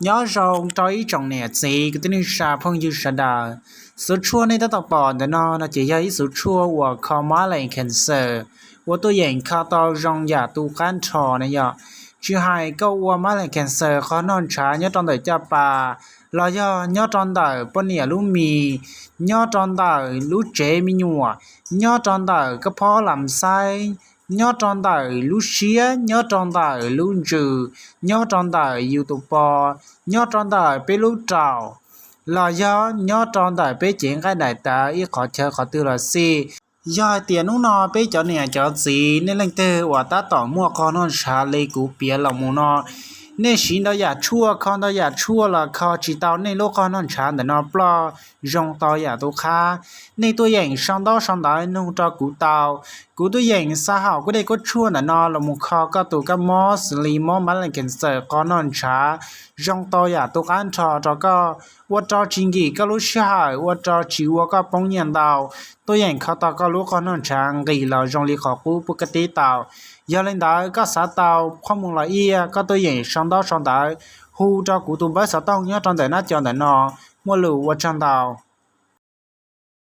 Nyob zoo rau ib tsoom niam txiv kwv tij neej tsa phooj ywg sawv daws. Xuv tshuaj nej tab tom pom ntawm no no ces yog ib xuv tshuaj uas kho mab lem cancer uas tuaj yeem kho tau zoo yam tu qab nrho na yom. Tsis hais koj ua mab lem cancer qhov noj ntshav nyob rau ntawm caj pas, los yog nyob rau ntawm poj niam lub mis, nyob rau ntawm lub tsev me nyuam, nyob rau ntawm koj phob lam xaib, nyob rau ntawm lub siab, nyob rau ntawm lub ntsws, nyob rau ntawm yus tus po, nyob rau ntawm peb lub raum, los yog nyob rau ntawm peb cev nqaij daim tawv ib qhov chaw qhov twg los xij. Yog hais tias hnub no peb cov niam cov txiv nej leej twg uas tab tom muaj qhov noj ntshav li kuv piav los mus no, nej siv ntau yam tshuaj kho ntau yam tshuaj los kho tsis tau nej lub qhov noj ntshav ntawm no ploj zoo tau yam tu qab. Nej tuaj yeem sau ntaub sau ntawv nug rau kuv tau. Kuv tuaj yeem xa hauv kuv dej kuj tshuaj ntawm no los mus kho koj tus kab mob xws li mob mab lem cancer qhov noj ntshav zoo tau yam tu qab nrho rau koj, ua rau tsis nkim koj lub sij hawm, ua rau tsis ua koj poob nyiaj ntau. Tuaj yeem kho tau koj lub qhov noj ntshav nqis los zoo li qhov qub puab kab tib tau. Yog li ntawd koj xav tau qhov mus los iaj koj tuaj yeem sau ntaub sau ntawv hu rau kuv tus npawb xov tooj nyob rau ntawm nab co ntawm no. Muaj lus ua tsaug ntau.